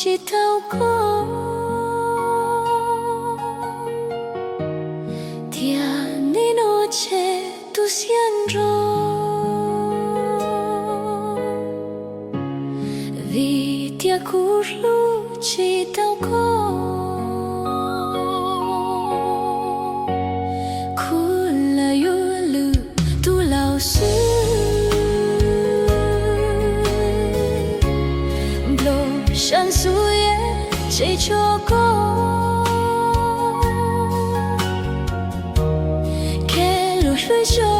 tsis tau koj, tiam nim no tseg tu siab nrog, vim tias kuv hlub tsis tau koj. Khuv lawm yuav lwm tus laus xwb, nplooj sab xub yeej tsis tso koj. Kev lus hlub tso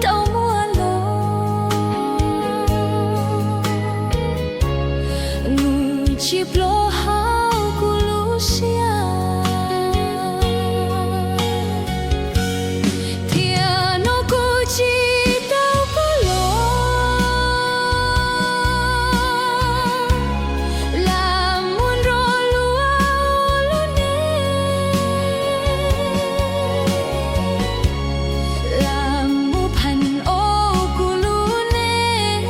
tau muaj los, nws tsis plob hauv kuv lub siab. Tiam no kuv tsis tau koj los, lam mus nrog luag ua lub neej, lam mus phan o kuv lub neej,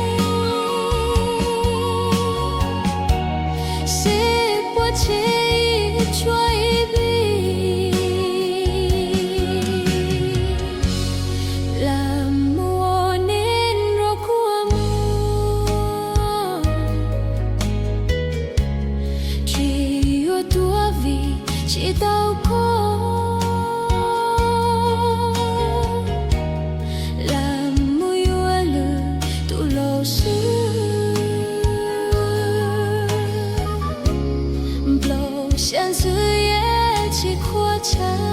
seb puas tseg ib tshuab ib hlis, lam mus ua neej nrog kua muag, tsis yuav tuag vim tsis tau koj, lam mus yuav lwm tus laus xwb, nplooj sab xub yeej tsis khuav tsa.